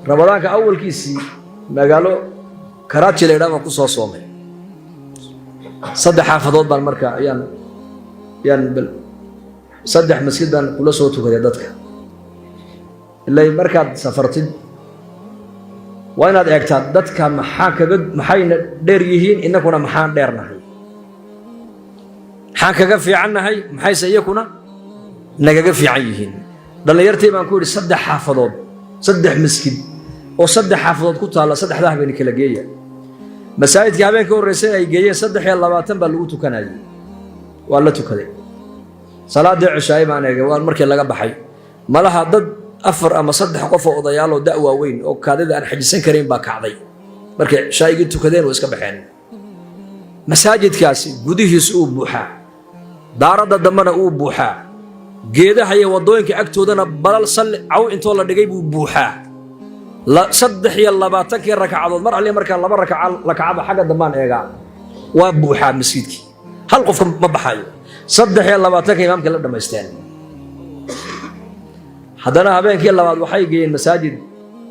Ramadaanka awalkiisii magaalo Karaaji la yidhaha baan ku soo soomay. Saddex xaafadood baan marka ayaan bal saddex masjid baan kula soo tukaday dadka. Ilay markaad safartid waa inaad eegtaa dadka maxaa kaga, maxayna dheer yihiin, innakuna maxaan dheernahay, maxaan kaga fiicannahay, maxayse iyakuna nagaga fiican yihiin. Dhallinyartii baan ku yidhi, saddex xaafadood, saddex masjid oo saddex xaafadood ku taalla, saddexdaa habeen kala geeya. Masaajidkii habeenka horreysay ay geeyeen 23 baa lagu tukanayay. Waa la tukaday. Salaaddii cishaaye baan eegay. Waa markii laga baxay, malaha dad afar ama saddex qof oo odayaal oo da' waaweyn oo kaadida aan xajisan karayn baa kacday. Markay cishaayigii tukadeen way iska baxeen. Masaajidkaasi gudihiisu uu buuxaa, daaradda dambena uu buuxaa, geedaha iyo waddooyinka agtoodana balal salli caw intoo la dhigay buu buuxaa. 23-kii ragcadood mar alle markaa laba rakaca la kacaba xagga dambaan eegaa, waa buuxaa masjidkii, hal qofka ma baxayo. 23-ka imaamkii la dhammaysteen. Haddana habeenkii labaad waxay geeyeen masaajid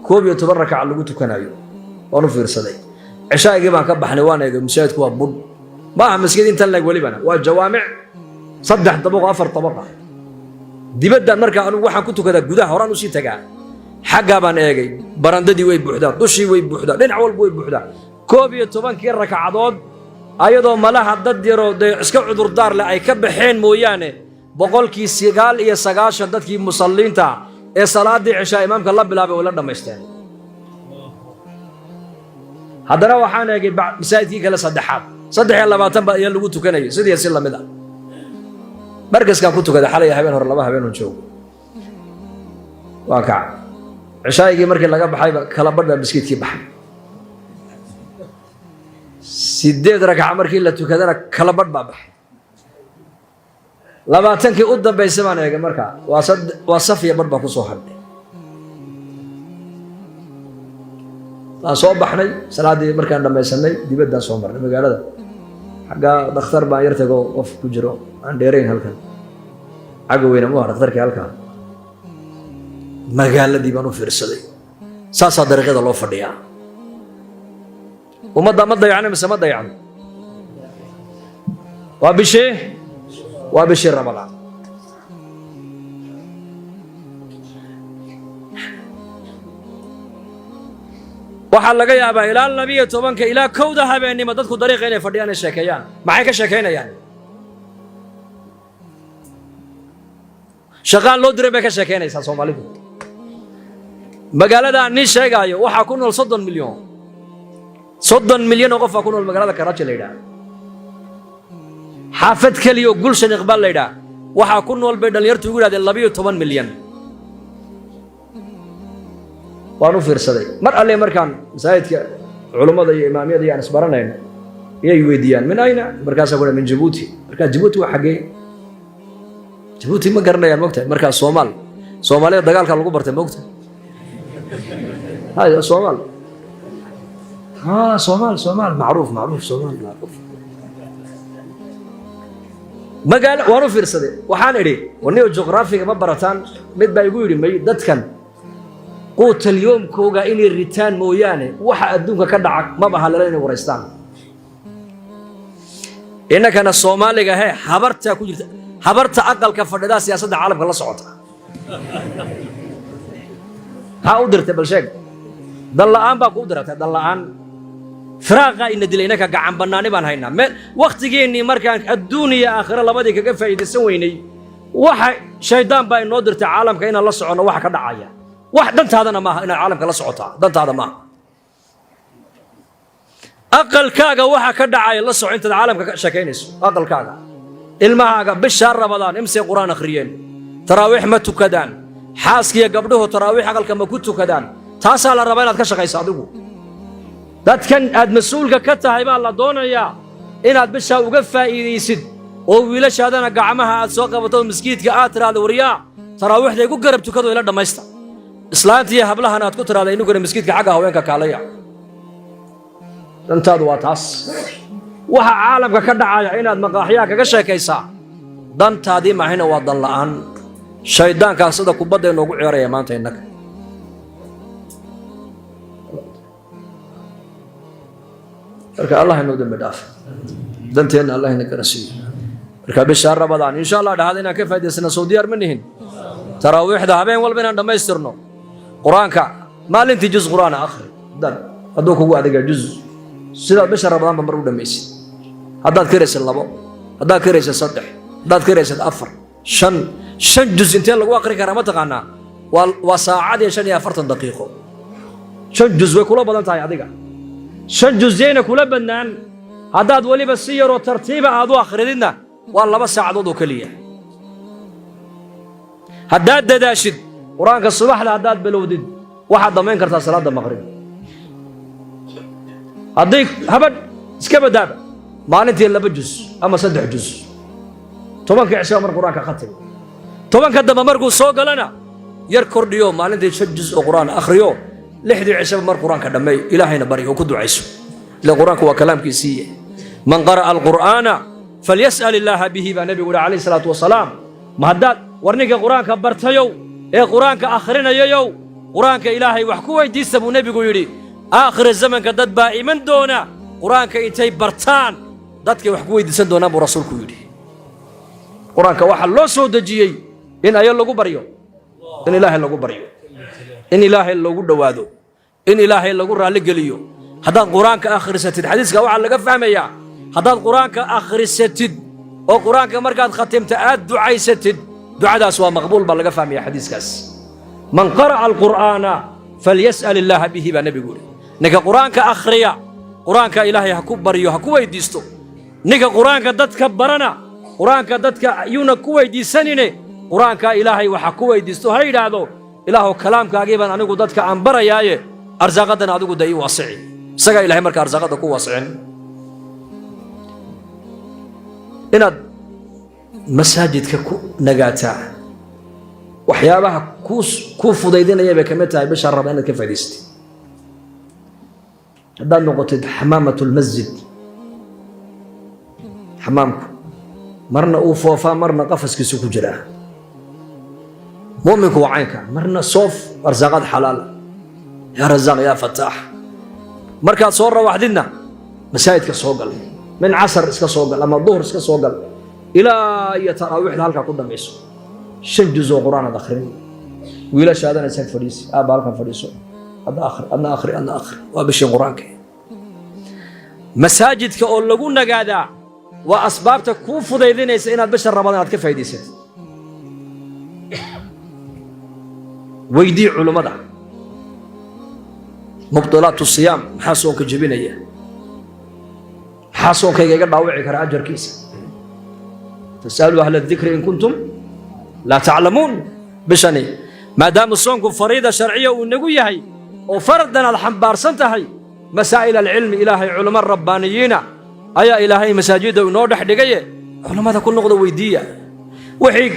11 rakac lagu tukanayo. Waan u fiirsaday. Cishaagii baan ka baxnay, waan eegay, masaajidku waa budh. Ma aha masjid intan leeg, welibana waa jawaamic saddex dabaqo, afar dabaqa. Dibaddan markaa anugu waxaan ku tukadaa gudaha, horaan usii tagaa. Xaggaa baan eegay, barandadii way buuxdaa, dushii way buuxdaa, dhinac walba way buuxdaa. 11-kii ragcadood ayadoo malaha dad yaroo dee iska cudurdaar leh ay ka baxeen mooyaane, 99% dadkii musalliinta ee salaaddii cishaa imaamka la bilaabay way la dhammaysteen. Haddana waxaan eegay masaajidkii kale saddexaad, 23 baa ayaa lagu tukanayay, sidii si lamid ah. Markaskaan ku tukaday xalay, habeen hore, laba habeen joogo. Waa kaca. Cishaayigii markii laga baxayba kala badh baa maskiidkii baxay. Sideed ragca markii la tukadana kala badh baa baxay. 20-kii u dambaysay baan eegay markaa, waa saf iyo badh baa ku soo hadhay. Waan soo baxnay salaaddii markaan dhammaysanay, dibaddaan soo marnay magaalada. Xaggaa dhakhtar baan yar tago, qof ku jiro aan dheerayn halkan, caga weyne mu aha dhakhtarkii halkaa. Magaaladii baan u fiirsaday, saasaa dariiqyada loo fadhiyaa. Ummadda ma dayacno mise ma dayacno? Waa bishii Ramadaan. Waxaa laga yaabaa ilaa 12-ka, ilaa 1-da habeennimo dadku dariiqa inay fadhiyaan, ay sheekeeyaan. Maxay ka sheekaynayaan? Shaqaan loo diray bay ka sheekaynaysaa Soomaalidu. Magaalada nin sheegaayo waxaa ku nool 30 milyan, 30 milyan oo qofaa ku nool magaalada Karaaji la yidhaha. Xaafad keliya oo Gulshan Iqbaal la yidhaha waxaa ku nool bay dhallinyartu ugu yidhahdeen 12 milyan. Waan u fiirsaday. Mar alle markaan masaajidka culummada iyo imaamyada iyo aan isbaranayno iyay weydiiyaan "Min ayna?" Markaasaa ku min Jabuuti. Markaa Jabuuti waa xaggee? Jabuuti ma garanayaan, mogtahay. Markaa Soomaal, Soomaalida dagaalka lagu bartay, mogtahay. Haya, Soomaal, ha, Soomaal, Soomaal macruuf, macruuf, Soomaal macruuf. Magaalo waan u fiirsaday. Waxaan idhi, waniyo juqraafiga ma barataan? Mid baa igu yidhi, may, dadkan quutalyoomkooga inay ritaan mooyaane waxa adduunka ka dhaca maba halala inay waraystaan. Innakana Soomaaliga hee habartaa ku jirta, habarta aqalka fadhidaa siyaasadda caalamka la socota. Maxaa u dirtay? Bal sheeg. Dan la'aan baa kuu diratay, dan la'aan. Firaaqaa ina dilay. Innaka gacan bannaani baan haynaa. Meel wakhtigeennii markaan adduun iyo aakhiro labadii kaga faa'iidaysan weynay, waxa shaydaan baa inoo dirtay caalamka inaan la soconno waxa ka dhacaya. Wax dantaadana maaha inaad caalamka la socotaa, dantaada maaha. Aqalkaaga waxa ka dhacaya la soco intaad caalamka ka sheekaynayso. Aqalkaaga, ilmahaaga bishaa Rabadaan imsay Qur-aan akhriyeen? Taraawiix ma tukadaan? Xaaskiiyo gabdhuhu taraawiix aqalka ma ku tukadaan? Taasaa la rabaa inaad ka shaqayso adigu. Dadkan aad mas-uulka ka tahay baa la doonayaa inaad bishaa uga faa'iidaysid, oo wiilashaadana gacmaha aad soo qabato oo maskiidka aad tidhaahdo, "Waryaa, taraawiixda igu garab tukado, ila dhammaysta." Islaantiiyo hablahana aad ku tidhahda, "Inuguna maskiidka xagga haweenka kaalaya." Dantaadu waa taas. Waxa caalamka ka dhacaya inaad maqaaxyaha kaga sheekaysaa dantaadii maahina, waa dan la'aan. Shayddaankaa sida kubadda inoogu ciyaaraya maanta innaga. Marka Allah inoo dembi dhaaf, danteenna Allah ina garansiiyo. Marka bishaa Rabadaan, insha Allah, dhahada inaan ka faa'idaysana soo diyaar ma nihin? Taraawiixda habeen walba inaan dhammaystirno, Qur-aanka maalintii juz Qur'aan akhri. Haddaad hadduu kugu adegaa juz, sidaad bisha Rabadaanba mar u dhammaysid. Haddaad karaysid labo, haddaad karaysid saddex, haddaad karaysid afar, shan. Shan juz intee lagu akhri karaa, ma taqaanaa? Waa saacad iyo 45 daqiiqo. Shan juz way kula badan tahay adiga. Shan juzyayna kula badnaan. Haddaad weliba si yaroo tartiiba aad u akhrididna, waa 2 saacadood oo keliya. Haddaad dadaashid, Qur-aanka subaxda haddaad bilowdid, waxaad dhammayn kartaa salaadda maqrib. Hadday habadh iska badaaba, maalintii laba juz ama saddex juz, 10-ka cishaa mar Qur-aanka khatim. 10-ka dambe markuu soo galana, yar kordhiyo, maalintii shan juz oo Qur-aan akhriyo. 6-dii cishaba mar Qur-aanka dhammeey. Ilaahayna bari oo ku ducayso, ila Qur-aanku waa kalaamkiisiiye. "Man qara'a alqur'aana falyas'al illaaha bihi" baa nebigu yihi, calayhi salaatu wasalaam. Ma haddaad war ninka Qur-aanka bartayow ee Qur-aanka akhrinayayow, Qur-aanka Ilaahay wax ku weydiista, buu nebigu yidhi. Aakhira zamanka dad baa iman doona, Qur-aanka intay bartaan dadkay wax ku weydiisan doonaan, buu rasuulku yidhi. Qur-aanka waxaa loo soo dejiyey in ayo lagu baryo, in Ilaahay lagu baryo, in Ilaahay loogu dhowaado, in Ilaahay lagu raalligeliyo. Haddaad Qur-aanka akhrisatid, xadiiska waxaa laga fahmayaa, haddaad Qur-aanka akhrisatid oo Qur-aanka markaad khatimta aad ducaysatid, ducadaas waa maqbuul baa laga fahmaya xadiiskaas. "Man qara'a alqur'aana falyas'al illaaha bihi" baa nebigu yidhi. Ninka Qur-aanka akhriya, Qur-aanka Ilaahay ha ku baryo, ha ku weydiisto. Ninka Qur-aanka dadka barana, Qur-aanka dadka yuuna ku weydiisanine, Qur-aanka Ilaahay waxa ku weydiisto. Ha yidhaahdo: "Ilaahow, kalaamkaagii baan anigu dadka aan barayaaye, arsaaqadan adigu da ii waasici." Isagaa Ilahay marka arsaaqadda ku waasicin. Inaad masaajidka ku nagaataa waxyaabaha kuu fudaydinaya bay ka mid tahay bisha raba inaad ka faa'idaysatid. Haddaad noqotid xamaamat lmasjid, xamaamku marna uu foofaa, marna qafaskiisu ku jiraa. Mu'minku waa caynka: marna soof, arsaaqad xalaala, yaa Rasaaq, yaa Fataax. Markaad soo rawaxdidna, masaajidka soo gal, min casar iska soo gal ama duhur iska soo gal, ilaa iyo taraawiixda halkaa ku dhamayso. Shan juz oo Qur-aan aad akhrin. Wiilashaadana isag fadhiisi: "Aabba, halkan fadhiiso, adna akhri, adna akhri, adna akhri." Waa bishii Qur-aanka. Masaajidka oo lagu nagaadaa waa asbaabta kuu fudaydinaysa inaad bisha Rabadaan aad ka faa'idaysatid. Weydii culummada mubtilaatu siyaam: maxaa soonka jebinaya? Maxaa soonkayga iga dhaawici kara ajarkiisa? Fasaluu ahla dikri in kuntum laa taclamuun. Bishani maadaama soonku fariida sharciya uu nagu yahay oo fardan aad xambaarsan tahay, masaa'il alcilmi, Ilaahay culamo rabbaaniyiina ayaa Ilaahay masaajidda inoo dhex dhigaye, culammada ku noqda, weydiiya. Wixii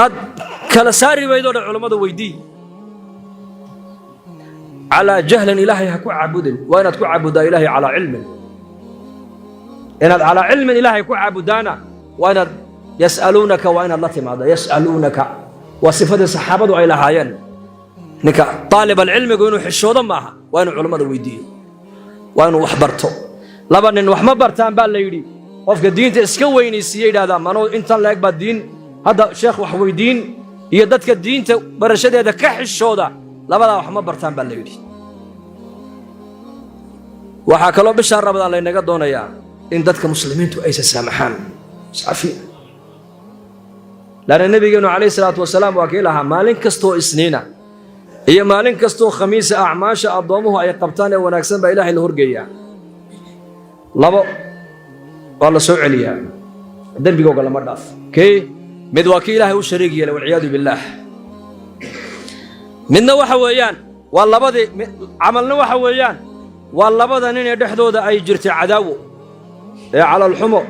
aad kala saari weydo dhan culammada weydii. Calaa jahlin Ilaahay ha ku caabudin. Waa inaad ku caabuddaa Ilaahay calaa cilmin. Inaad calaa cilmin Ilaahay ku caabudaana waa inaad yas'aluunaka, waa inaad la timaada. Yas'aluunaka waa sifadii saxaabadu ay lahaayeen. Ninka aalib alcilmigu inuu xishoodo maaha, waa inuu culammada weydiiyo, waa inuu wax barto. Laba nin wax ma bartaan, baa la yidhi. Qofka diinta iska weynaysiiye, yidhahdaa: "Manuu intan la eg baa diin hadda sheekh wax weydiin?" iyo dadka diinta barashadeeda ka xishooda, labadaa wax ma bartaan, baa la yidhi. Waxaa kaloo bishaa Rabadaan laynaga doonayaa in dadka muslimiintu aysa saamaxaan, iscafiya. Laanna nebigeenu, calayhi salaatu wasalaam, waa kii lahaa: maalin kastoo Isniina iyo maalin kastoo Khamiisa acmaasha addoommuhu ay qabtaan ee wanaagsan baa Ilaahay la horgeeyaa. Labo waa la soo celiyaa, dembigooga lama dhaaf. Kee mid waa kii Ilaahay u shariig yeelay, walciyaadu billaah. Midna waxa weeyaan waa labadii camalna, waxa weeyaan waa labada nin ee dhexdooda ay jirtay cadaawo ee calalxumo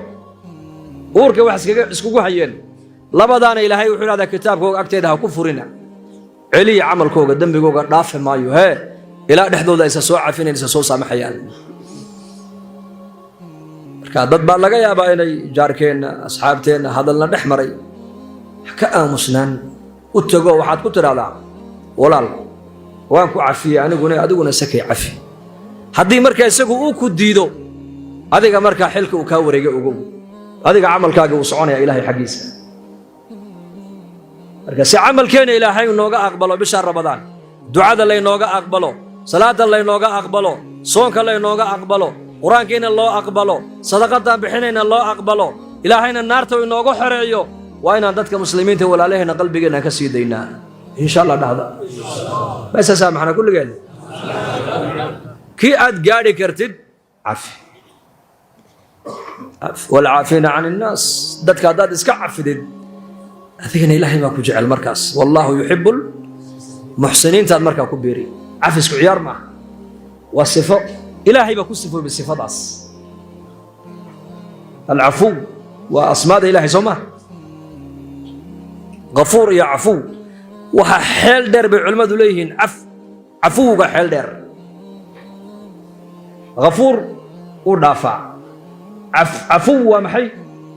uurka wax iskugu hayeen. Labadaana Ilaahay wuxuu idhahdaa: "Kitaabkooga agteeda ha ku furina, celiya camalkooga, dembigooga dhaafi maayo hee ilaa dhexdooda aysa soo cafinayn, isa soo saamaxayaan." Marka dad baa laga yaabaa inay jaarkeenna, asxaabteenna hadalna dhex maray. Ha ka aamusnaan, u tago, waxaad ku tidhahdaa: "Walaal, Waan ku cafiyey aniguna, adiguna sakay cafi. Haddii markaa isagu uu ku diido, adiga markaa xilka uu kaa wareegay, ogow, adiga camalkaaga uu soconaya Ilaahay xaggiisa. Marka si camalkeena Ilaahay inooga aqbalo bisha Ramadaan, ducada laynooga aqbalo, salaada laynooga aqbalo, soonka laynooga aqbalo, Qur-aankiina loo aqbalo, sadaqadaan bixinayna loo aqbalo, Ilaahayna naarta uu inooga xoreeyo, waa inaan dadka muslimiinta walaalahayna qalbigeenna ka sii daynaa. Insha Allah dhahda. Maysa saamaxna kulligeen? Kii aad gaadhi kartid cafi. والعافين عن الناس. Dadka haddaad iska cafidid, adigana Ilaahay baa ku jecel markaas. والله يحب المحسنين taad markaa ku biiri. Cafisku ciyaar maaha, waa sifo Ilaahay baa ku sifoobay sifadaas. Alcafuw waa asmaada Ilahay, soo maha? Gafuur iyo cafuw waxaa xeel dheer bay culimmadu leeyihiin cafuwga xeel dheer. Gafuur uu dhaafaa, cafuw waa maxay?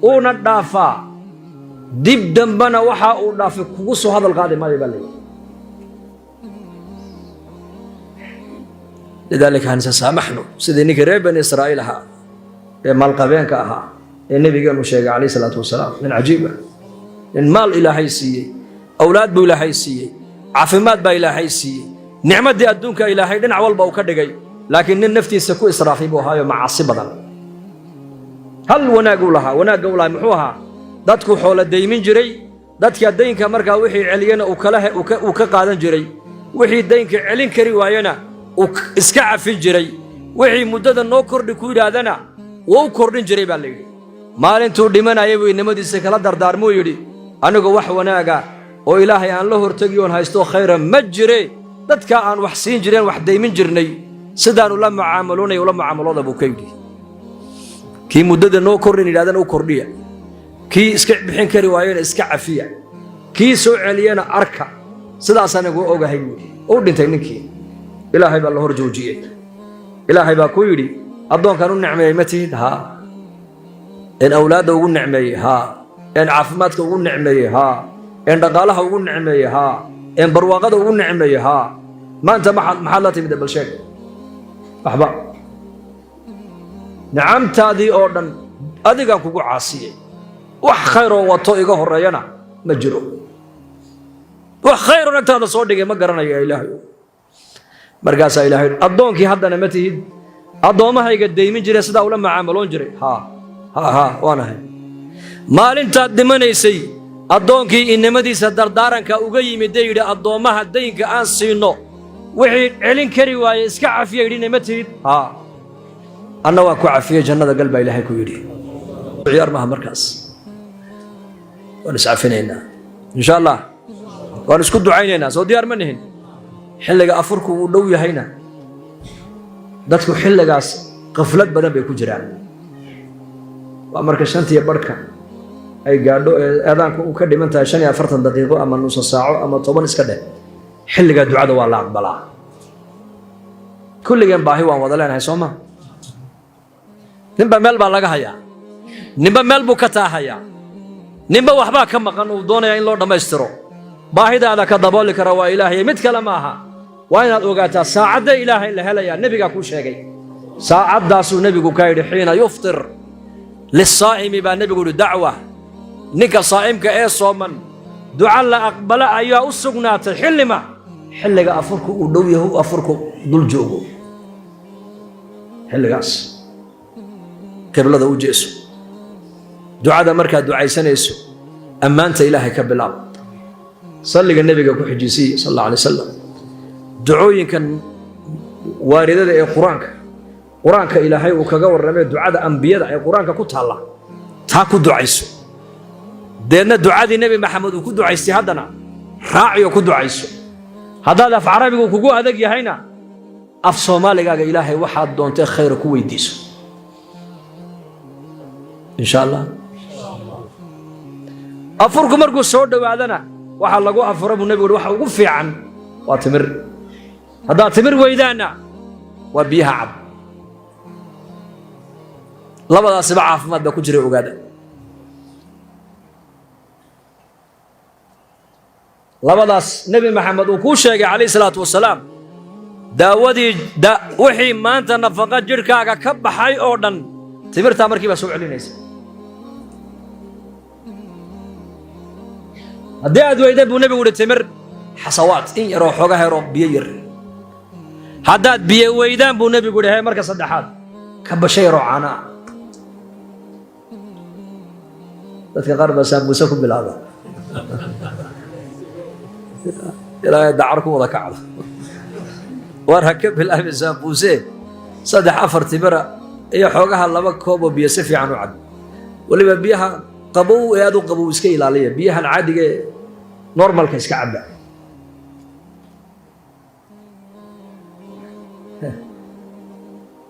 Uuna dhaafaa, dib dambena waxa uu dhaafay kugu soo hadal qaadi maayo baa leeyahy. لذلك hanse saamaxno, sidii ninkii reer Bani Israa'iil ahaa ee maalqabeenka ahaa ee nebigeenu sheegay calayh salaatu wasalaam. Nin cajiib ah, nin maal Ilaahay siiyey, awlaad buu Ilaahay siiyey, caafimaad baa Ilaahay siiyey, nicmaddii adduunka Ilaahay dhinac walba uu ka dhigay, laakiin nin naftiisa ku israafay buu ahaayo macaasi badan. Hal wanaaguu lahaa, wanaagga u lahaa muxuu ahaa? Dadku xoolo daymin jiray. Dadka daynka markaa wixii celiyena uu ka qaadan jiray, wixii daynka celin kari waayena uu iska cafin jiray, wixii muddada noo kordhi ku yidhaahdana wuu u kordhin jiray baa la yidhi. Maalintuu dhimanayay buu inamadiisa kala dardaarmuu yidhi: "Anigu wax wanaaga oo Ilaahay aan la hortegi oon haysto khayra ma jire. Dadka aan wax siin jireen, wax daymin jirnay, sidaanu la mucaamaloonaya ula mucaamalooda," buu ka yidhi. "Kii muddada noo kordhin yidhahdana u kordhiya, kii iska bixin kari waayena iska cafiya, kii soo celiyena arka. Sidaasaan igu ogahay," buu yidhi. U dhintay ninkii, Ilaahay baa la hor joojiyey. Ilaahay baa ku yidhi: "Addoonkan u nicmeeyey ma tihid? Haa. En awlaadda ugu nicmeeyey? Haa. En caafimaadka ugu nicmeeyey? Haa. En dhaqaalaha ugu nicmeeyey? Haa. En barwaaqada ugu nicmeeyey? Haa. Maanta maxaad la timid? Bal sheeg." "Waxba, nicamtaadii oo dhan adigaan kugu caasiyey. Wax khayroo wato iga horreeyana ma jiro. Wax khayroon agtaada soo dhigay ma garanayo, Ilaahay." Markaasaa Ilahay: "Addoonkii haddana ma tihid addoommahayga daymin jiray, sidaa ula macaamaloon jiray?" "Haa, ha, ha, waanahay." "Maalintaad dhimanaysay, addoonkii inamadiisa dardaaranka uga yimid dee yidhi addoommaha daynka aan siinno wixii celin kari waaye iska cafiya yidhina ma tihid? Haa. Anna waan ku cafiyey, jannada gal," baa Ilaahay ku yidhi. Ciyaar maaha markaas. Waan iscafinaynaa, insha Allah, waan isku ducaynaynaa. Soo diyaar ma nihin? Xilliga afurku uu dhow yahayna dadku xilligaas qaflad badan bay ku jiraan. Waa marka shantiyo barhka ay gaadho ee eedaanku uu ka dhiman tahay 45 daqiiqo ama nusa saaco ama 10 iska dheh. Xilligaa ducada waa la aqbalaa. Kulligeen baahi waan wada leenahay, soo ma? Ninba meel baa laga hayaa, ninba meel buu ka taahayaa, ninba waxbaa ka maqan uu doonayaa in loo dhammaystiro. Baahidaada ka dabooli kara waa Ilaahay, mid kale ma aha. Waa inaad ogaataa saacadda Ilaahay la helayaa. Nebigaa kuu sheegay saacaddaasuu nebigu ka yidhi: حين يفطر للصائم baa nebigu yidhi دعوة. Ninka saa'imka ee sooman duca la aqbala ayaa u sugnaatay. Xillima? Xilliga afurku uu dhow yahu, afurku dul joogo. Xilligaas qiblada u jeeso. Ducada markaad ducaysanayso, ammaanta Ilaahay ka bilaab, salliga nebiga ku xijisiiy sal alla alay wasalam. Ducooyinkan waaridada ee qur-aanka Ilaahay uu kaga warramay, ducada ambiyada ee qur-aanka ku taalla, taa ku ducayso. Deedna ducadii Nebi Maxamed uu ku ducaystay haddana raaciyo ku ducayso. Haddaad af Carabigu kugu adag yahayna, af Soomaaligaaga Ilaahay waxaad doontay khayra ku weydiiso, insha Allah. Afurku markuu soo dhowaadana, waxaa lagu afura buu nebigu uhi waxa ugu fiican waa timir. Haddaad timir weydaanna, waa biyaha cab. Labadaasiba caafimaad baa ku jira, ogaada. Labadaas Nebi Maxamed uu kuu sheegay calayh salaatu wasalaam. Daawadii wixii maanta nafaqa jidhkaaga ka baxay oo dhan timirtaa markiibaa soo celinaysa. Haddii aad weyda buu nebigu uhi timir xasawaad in yaroo xooga heroo biyo yar. Haddaad biyo weydaan buu nebigu yidhi hee marka saddexaad ka basho yaroo caana ah. Dadka qaar baa saabuuse ku bilaaba ilaahay dacar ku wada kacdo. War ha ka bilaabi saabuuse, saddex afar timira iyo xoogaha laba koob oo biyo si fiican u cab. Weliba biyaha qabow ee aad u qabow iska ilaaliya, biyahan caadiga ee normalka iska cabba.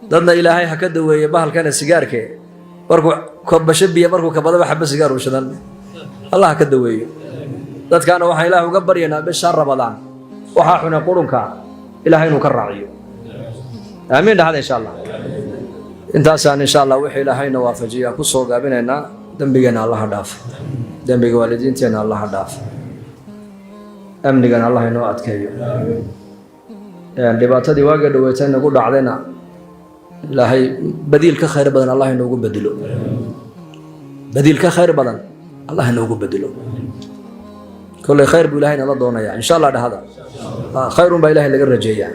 Dadna Ilaahay ha ka daweeye bahalkana sigaarke, markuu kabasho biyo markuu kabadaba xaba sigaar uu shidan. Allah ha ka daweeyo dadkaana. Waxaan Ilaahay uga baryaynaa bishaa Ramadaan waxaa xune qurunka Ilaahay inuu ka raaciyo. Aamiin dhahada insha Allah. Intaasaan insha Allah wixii Ilaahayna waafajiyaa ku soo gaabinaynaa. Dembigeenna Allaha dhaaf, dembiga waalidiinteenna Allaha dhaaf, amnigana Allah inoo adkeeyo. Dhibaatadii waaga dhaweyta nagu dhacdayna Ilaahay badiil ka khayr badan Allah inoogu bedelo, badiil ka khayr badan Allah inoogu bedelo. Kolley khayr buu Ilahay nala doonayaa insha Allah dhahada. Khayrun baa Ilahay laga rajeeyaa.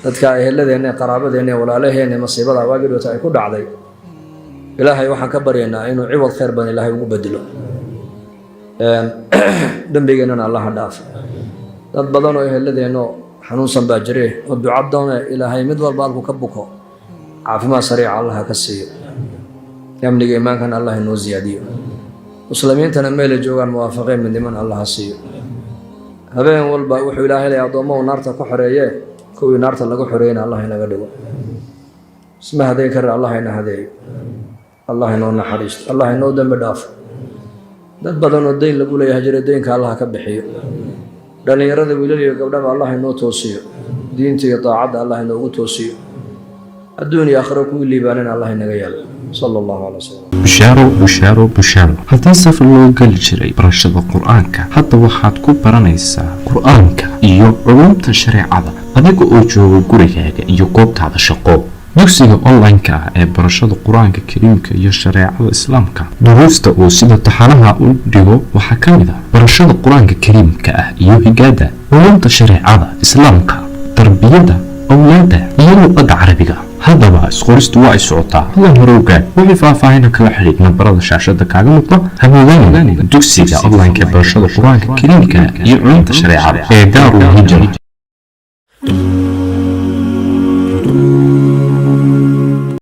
Dadka eheladeenna, qaraabadeenna, walaalaheenna masiibada waagii dhowta ay ku dhacday, Ilaahay waxaan ka baryaynaa inuu ciwad khayr badan Ilaahay ugu bedelo. Dembigeennana Allaha dhaaf. Dad badan oo eheladeenno xanuunsan baa jire oo duca doone. Ilaahay mid walba halkuu ka buko caafimaad sariica Allaha ka siiyo. Amniga iimaankana Allah inoo siyaadiyo. Muslimiintana meelay joogaan muwaafaqeen midniman Allaha siiyo. Habeen walba wuxuu Ilaahay leeyahay addoommahu naarta ku xoreeye, kuwii naarta lagu xoreeyena Allah inaga dhigo. Isma hadeyn kara, Allah ina hadeeyo, Allah inoo naxariisto, Allah inoo dembi dhaafo. Dad badan oo deyn lagu leeyahay jira, deynka Allah ka bixiyo. Dhallinyarada wiilal iyo gabdhaba Allah inoo toosiyo, diinta iyo daacadda Allah inoogu toosiyo. Adduun iyo aakhiro kuwii liibaanana Allah inaga yeelo. Sala Allahu calaa salam. Bushaaro, bushaaro, bushaaro! Haddii safar loo geli jiray barashada Qur-aanka, hadda waxaad ku baranaysaa Qur-aanka iyo culumta shareecada adiga oo jooga gurigaaga iyo goobtaada shaqo. Dugsiga online-ka ah ee barashada Qur-aanka Kariimka iyo shareecada Islaamka, duruusta uu sida taxanaha u dhigo waxaa ka mid ah barashada Qur-aanka Kariimka ah iyo higaada, culumta shareecada Islaamka, tarbiyada awlaada iyo luqadda Carabiga. Haddaba isqoristu waa ay socotaa, hadan hore ogaad. Wixii faahfaahina kala xidhiidh nambarada shaashada kaaga muuqda. Hamoodaan dugsiga online-ka ee barashada Qur-aanka Kariimka iyo culumta shareecada ee Daarul Hijra.